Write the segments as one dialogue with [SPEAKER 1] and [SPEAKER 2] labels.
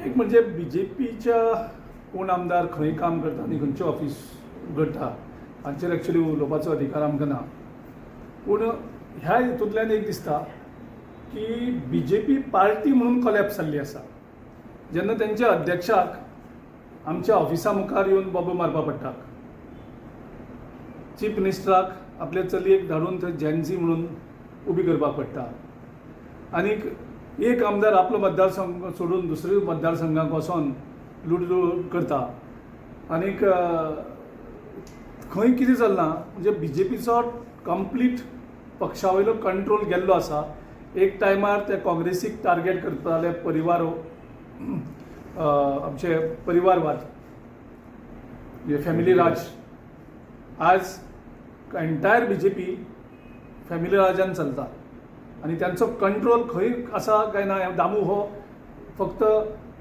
[SPEAKER 1] एक म्हणजे बीजेपीच्या कोण आमदार खंय काम करता आनी खंयचें ऑफीस उगडटा हांचेर एक्चुली उलोवपाचो अधिकार आमकां ना. पूण ह्या हितूंतल्यान एक दिसता की बीजेपी पार्टी म्हणून कॉलेप्स जाल्ली आसा. जेन्ना तेंच्या अध्यक्षाक आमच्या ऑफिसा मुखार येवन बोबो मारपा पडटा, चीफ मिनिस्टराक आपले चलयेक धाडून थंय जेनझी म्हणून उबी करपाक पडटा, आनीक एक आमदार आपलो मतदारसंघ सोडून दुसऱ्या मतदारसंघाक वचोन लुडलूड करता, आनीक खंय कितें चल्लां म्हणजे बीजेपीचो कंप्लीट पक्षा वयलो कंट्रोल गेल्लो आसा. एक टायमार ते काँग्रेसीक टार्गेट करताले, परिवार आमचे परिवारवाद, फॅमिली राज. आज एंटायर बीजेपी फॅमिली राजान चलता आनी त्यांचो कंट्रोल खंय आसा काय ना. दामू हो फक्त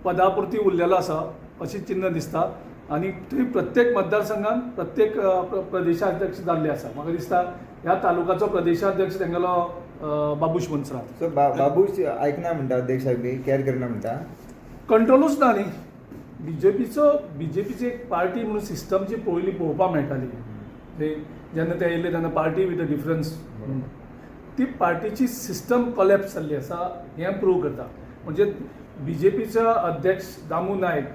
[SPEAKER 1] पदा पुरती उरलेलो आसा अशी चिन्न दिसता आनी थंय प्रत्येक मतदारसंघात प्रत्येक प्रदेशाध्यक्ष जाल्ले आसा. म्हाका दिसता ह्या तालुकाचो प्रदेशाध्यक्ष तेंगेलो बाबूश मोन्सेरात.
[SPEAKER 2] सो बाबूश आयकना म्हणटा, अध्यक्षाक बी कॅर करना म्हणटा.
[SPEAKER 1] कंट्रोलूच ना न्ही बीजेपीचो. बीजेपीची एक पार्टी म्हणून सिस्टम जी पयलीं पळोवपाक मेळटाली, ते जेन्ना ते येयले तेन्ना पार्टी विथ अ डिफरन्स, ती पार्टीची सिस्टम कॉलेप्स जाल्ली आसा हें प्रूव करता. म्हणजे बीजेपीचा अध्यक्ष दामू नायक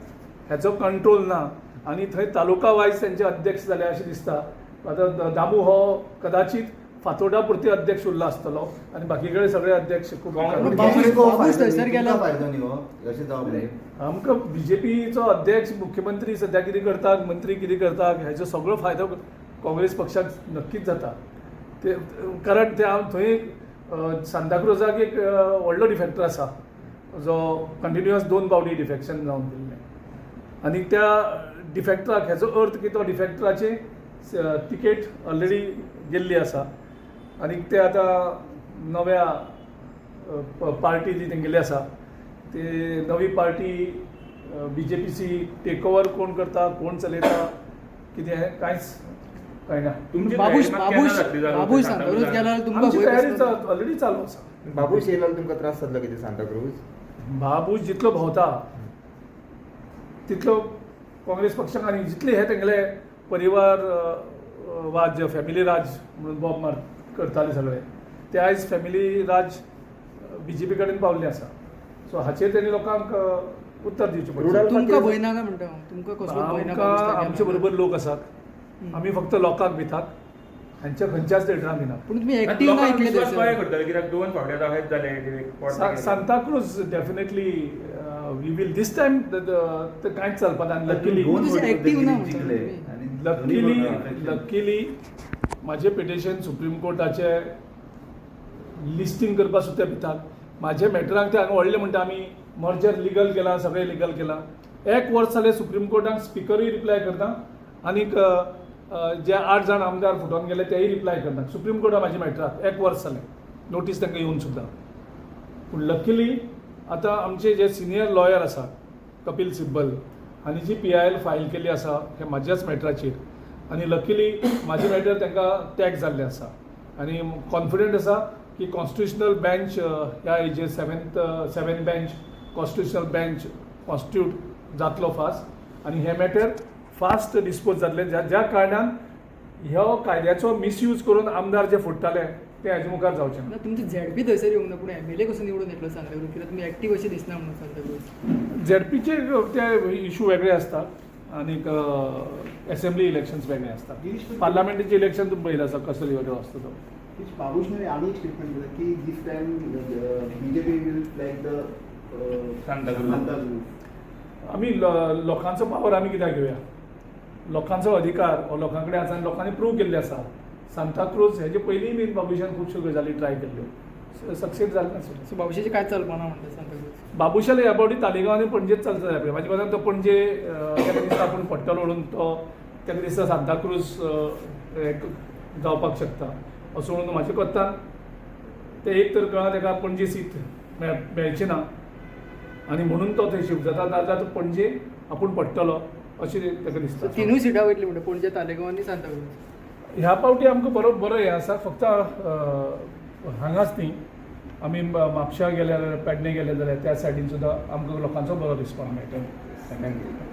[SPEAKER 1] हेचो कंट्रोल ना आनी थंय तालुका वायज तेंचे अध्यक्ष जाले अशें दिसता. आतां दामू हो कदाचित फातोर्डा पुरती अध्यक्ष उरला आसतलो आनी बाकी कडेन सगळे अध्यक्ष खूब
[SPEAKER 3] बाबूश थंयसर गेलो.
[SPEAKER 4] फायदो न्ही हो अशें जावप म्हणजे
[SPEAKER 1] आमकां बीजेपीचो अध्यक्ष, मुख्यमंत्री सद्या कितें करता, मंत्री कितें करता हेचो सगळो फायदो काँग्रेस पक्षाक नक्कीच जाता. ते कारण ते हांव थंय सांताक्रुजाक एक व्हडलो डिफेक्टर आसा जो कंटिन्युअस दोन पावटी डिफेक्शन जावन गेल्लें आनी त्या डिफेक्टराक, हेचो अर्थ की तो डिफेक्टराची तिकेट ऑलरेडी गेल्ली आसा आनी ते आतां नव्या पार्टी जी तेंगेली आसा ती नवी पार्टी बीजेपीची टेक ओवर कोण करता, कोण चलयता, कितें हें कांयच कळना.
[SPEAKER 5] तुमची
[SPEAKER 3] बाबूश
[SPEAKER 5] तयारी मात केन्ना
[SPEAKER 3] बाबूश
[SPEAKER 5] जातली जाल्यार
[SPEAKER 3] बाबूश
[SPEAKER 5] सांताक्रुजान?
[SPEAKER 3] सांताक्रूज गेल्यार तुमकां
[SPEAKER 1] आमची
[SPEAKER 3] भंय
[SPEAKER 1] तयारी
[SPEAKER 3] कसलो ना?
[SPEAKER 1] ऑलरेडी चालू आसा.
[SPEAKER 2] बाबूश येयलो जाल्यार तुमकां त्रास जातलो कितें सांताक्रूज?
[SPEAKER 1] बाबूश जितलो भोंवता तितलो काँग्रेस पक्षाक आनी जितले हे तेंगेले परिवार वाद जे फॅमिली राज म्हणून बोब मार करताले सगळे, ते आयज फॅमिली राज बीजेपी कडेन पावल्ले आसा. सो हाचेर तेणी लोकांक उत्तर दिवचें पडटलें.
[SPEAKER 2] रुडाल्फाक
[SPEAKER 3] तुमकां
[SPEAKER 2] कितें
[SPEAKER 3] भंय ना काय म्हणटा हांव? तुमकां कसलोच भंय ना
[SPEAKER 1] आमकां
[SPEAKER 3] बाबूश थंय
[SPEAKER 1] आमचे
[SPEAKER 3] गेल्यार?
[SPEAKER 1] बरोबर लोक आसात. आमी फक्त लोकांक भितात, हांच्या खंयच्याच लिडरांक भिनात.
[SPEAKER 3] पूण तुमी एक्टीव ना
[SPEAKER 5] लोकांक
[SPEAKER 3] इतले
[SPEAKER 5] विश्वास
[SPEAKER 3] थंयसर.
[SPEAKER 5] कशें करतले कित्याक दोन फावटी आतां अशेंच जालें.
[SPEAKER 1] Santa Cruz definitely we will this time. कांयच चलपा ना आनी लकीली
[SPEAKER 4] दोन
[SPEAKER 3] तशें
[SPEAKER 4] फावटी
[SPEAKER 3] active ना म्हणटा
[SPEAKER 4] जिखले
[SPEAKER 3] तुमी.
[SPEAKER 4] आनी
[SPEAKER 1] लकीली
[SPEAKER 4] दोन्ही
[SPEAKER 1] लकीली म्हाजें पिटिशन सुप्रीम कोर्टाचे लिस्टींग करपा सुद्दां भितात. म्हाजे मॅटराक ते हांगा व्हडले म्हणटा आमी मर्जर लिगल केलां, सगळें लिगल केलां. एक वर्स जालें सुप्रीम कोर्टाक स्पिकरूय रिप्लाय करना आनीक जे आठ जाण आमदार फुटोन गेले तेय रिप्लाय करना सुप्रीम कोर्टाक. म्हाजे मॅटराक एक वर्स जालें नोटीस तांकां येवन सुद्दां. पूण लकीली आतां आमचे जे सिनियर लॉयर आसा कपील सिब्बल हांणी जी पीआयएल फायल केल्ली आसा हे म्हाज्याच मॅटराचेर आनी लकीली म्हाजें मॅटर तांकां टॅग जाल्लें आसा आनी कॉन्फिडंट आसा की कॉन्स्टिट्युशनल बेंच ह्या हेजेर seven bench constitutional bench constitute जातलो फास्ट आनी हें मॅटर फास्ट डिस्पोज जातलें, ज्या ज्या कारणान ह्यो कायद्याचो मिसयूज करून आमदार जे फुट्टाले ते हाजे मुखार जावचे ना.
[SPEAKER 3] ना, तुमची झेडपी थंयसर येवंक ना, पूण एमएलए कसो निवडून येतलो सांताक्रूज? कित्याक तुमी एक्टीव अशें दिसना म्हणून सांताक्रूज.
[SPEAKER 1] झेडपीचे ते इशू वेगळे आसतात आनीक एसेंब्ली इलेक्शन्स वेगळे आसतात. पार्लमेंटाचे इलेक्शन तुमी पळयलें आसा कसो वेगळो आसता तो.
[SPEAKER 6] बाबूशने आणि एक स्टेटमेंट दिलं की this time BJP will flag the
[SPEAKER 5] Santacruz.
[SPEAKER 6] Santacruz.
[SPEAKER 1] आमी लोकांचो पावर आमी कित्याक घेवया? लोकांचो अधिकार हो लोकां कडेन आसा आनी लोकांनी प्रूव केल्लें आसा. सांताक्रूज हेजे पयलींय बी बाबूशान खुबश्यो गजाली ट्राय केल्ल्यो, सक्सेस जालें नासलें.
[SPEAKER 3] सो बाबूशाचें कांयच चलपा ना म्हणटा सांताक्रूज?
[SPEAKER 1] बाबूशाले ह्या फावटी तालिगांव आनी पणजेच चलता जाय. म्हाजे कोतान तो पणजे ताका दिसता आपूण पडटलो म्हणून तो ताका दिसता सांताक्रूज एक जावपाक शकता असो म्हणून. म्हाजे कोत्तान ते एक तर कळना ताका पणजे सीट मेळचें ना आनी म्हणून तो थंय शिफ्ट जाता, नाजाल्यार तो पणजे आपूण पडटलो अशें ताका दिसता.
[SPEAKER 3] तिनूय सिटां वयतली म्हणटा, पणजे, तालेगांव आनी सांताक्रूज?
[SPEAKER 1] ह्या पावटी आमकां बरो बरो हें आसा. फक्त हांगाच न्ही. आमी म्हापश्या गेले जाल्यार, पेडणे गेले जाल्यार त्या सायडीन सुद्दां आमकां लोकांचो बरो रिस्पॉन्स मेळटा.
[SPEAKER 5] Thank you.